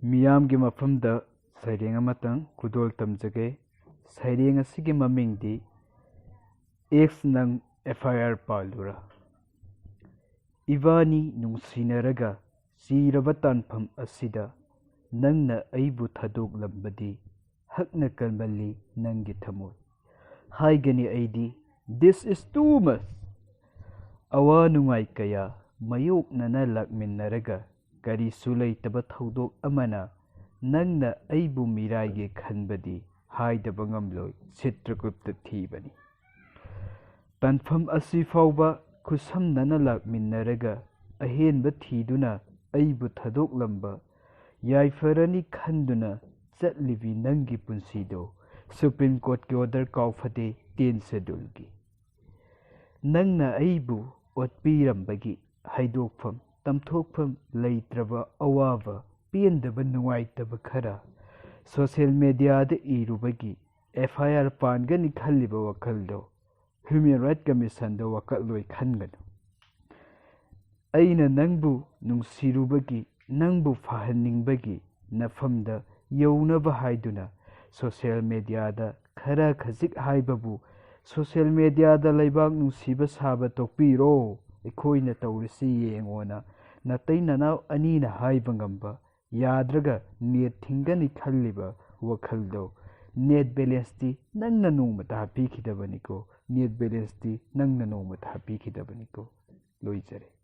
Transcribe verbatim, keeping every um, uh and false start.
ꯃꯤꯌꯥꯝꯒꯤ ꯃꯐꯝꯗ ꯁꯩꯔꯦꯡ ꯑꯃꯇꯪ ꯈꯨꯗꯣꯜ ꯇꯝꯖꯒꯦ꯫ ꯁꯩꯔꯦꯡ ꯑꯁꯤꯒꯤ ꯃꯃꯤꯡꯗꯤ "ꯑꯦꯛꯁ ꯅꯪ ꯑꯦꯐ ꯑꯥꯏ ꯑꯥꯔ ꯄꯥꯜꯂꯨꯔꯥ"꯫ ꯏꯕꯥꯅꯤ ꯅꯨꯡꯁꯤꯅꯔꯒ ꯆꯤꯔꯕ ꯇꯥꯟꯐꯝ ꯑꯁꯤꯗ ꯅꯪꯅ ꯑꯩꯕꯨ ꯊꯥꯗꯣꯛꯂꯝꯕꯗꯤ ꯍꯛꯅ ꯀꯟꯃꯜꯂꯤ ꯅꯪꯒꯤ ꯊꯃꯣꯏ꯫ ꯍꯥꯏꯒꯅꯤ ꯑꯩꯗꯤ, "This is too much"꯫ ꯑꯋꯥ ꯅꯨꯡꯉꯥꯏ ꯀꯌꯥ ꯃꯥꯌꯣꯛꯅꯅ ꯂꯥꯛꯃꯤꯟꯅꯔꯒ ꯀꯔꯤꯁꯨ ꯂꯩꯇꯕ ꯊꯧꯗꯣꯛ ꯑꯃꯅ ꯅꯪꯅ ꯑꯩꯕꯨ ꯃꯤꯔꯥꯏꯒꯦ ꯈꯟꯕꯗꯤ ꯍꯥꯏꯗꯕ ꯉꯝꯂꯣꯏ, ꯆꯤꯇ꯭ꯔꯒꯨꯞꯇ ꯊꯤꯕꯅꯤ꯫ ꯇꯥꯟꯐꯝ ꯑꯁꯤ ꯐꯥꯎꯕ ꯈꯨꯠꯁꯝꯅꯅ ꯂꯥꯛꯃꯤꯟꯅꯔꯒ ꯑꯍꯦꯟꯕ ꯊꯤꯗꯨꯅ ꯑꯩꯕꯨ ꯊꯥꯗꯣꯛꯂꯝꯕ ꯌꯥꯏꯐꯔꯅꯤ ꯈꯟꯗꯨꯅ ꯆꯠꯂꯤꯕꯤ ꯅꯪꯒꯤ ꯄꯨꯟꯁꯤꯗꯣ ꯁꯨꯄ꯭ꯔꯤꯝ ꯀꯣꯔꯠꯀꯤ ꯑꯣꯔꯗꯔ ꯀꯥꯎꯐꯗꯦ, ꯇꯦꯟ ꯁꯦꯗꯨꯜꯒꯤ꯫ ꯅꯪꯅ ꯑꯩꯕꯨ ꯑꯣꯠꯄꯤꯔꯝꯕꯒꯤ ꯍꯥꯏꯗꯣꯛꯐꯝ ꯇꯝꯊꯣꯛꯐꯝ ꯂꯩꯇ꯭ꯔꯕ ꯑꯋꯥꯕ ꯄꯦꯟꯗꯕ ꯅꯨꯡꯉꯥꯏꯇꯕ ꯈꯔ ꯁꯣꯁꯤꯌꯦꯜ ꯃꯦꯗꯤꯌꯥꯗ ꯏꯔꯨꯕꯒꯤ ꯑꯦꯐ ꯑꯥꯏ ꯑꯥꯔ ꯄꯥꯟꯒꯅꯤ ꯈꯜꯂꯤꯕ ꯋꯥꯈꯜꯗꯣ ꯍ꯭ꯌꯨꯃꯦꯟ ꯔꯥꯏꯠ ꯀꯃꯤꯁꯟꯗ ꯋꯥꯀꯠꯂꯣꯏ ꯈꯟꯒꯅꯨ꯫ ꯑꯩꯅ ꯅꯪꯕꯨ ꯅꯨꯡꯁꯤꯔꯨꯕꯒꯤ, ꯅꯪꯕꯨ ꯐꯍꯟꯅꯤꯡꯕꯒꯤ ꯅꯐꯝꯗ ꯌꯧꯅꯕ ꯍꯥꯏꯗꯨꯅ ꯁꯣꯁꯤꯌꯦꯜ ꯃꯦꯗꯤꯌꯥꯗ ꯈꯔ ꯈꯖꯤꯛ ꯍꯥꯏꯕꯕꯨ ꯁꯣꯁꯤꯌꯦꯜ ꯃꯦꯗꯤꯌꯥꯗ ꯂꯩꯕꯥꯛ ꯅꯨꯡꯁꯤꯕ ꯁꯥꯕ ꯇꯣꯛꯄꯤꯔꯣ, ꯑꯩꯈꯣꯏꯅ ꯇꯧꯔꯤꯁꯤ ꯌꯦꯡꯉꯣꯅ ꯅꯇꯩ ꯅꯅꯥꯎ ꯑꯅꯤꯅ ꯍꯥꯏꯕ ꯉꯝꯕ ꯌꯥꯗ꯭ꯔꯒ ꯅꯦꯠ ꯊꯤꯡꯒꯅꯤ ꯈꯜꯂꯤꯕ ꯋꯥꯈꯜꯗꯣ ꯅꯦꯠ ꯕꯦꯂꯦꯟꯁꯇꯤ ꯅꯪꯅ ꯅꯣꯡꯃꯇ ꯍꯥꯞꯄꯤꯈꯤꯗꯕꯅꯤꯀꯣ, ꯅꯦꯠ ꯕꯦꯂꯦꯟꯁꯇꯤ ꯅꯪꯅ ꯅꯣꯡꯃꯇ ꯍꯥꯞꯄꯤꯈꯤꯗꯕꯅꯤꯀꯣ꯫ ꯂꯣꯏꯖꯔꯦ꯫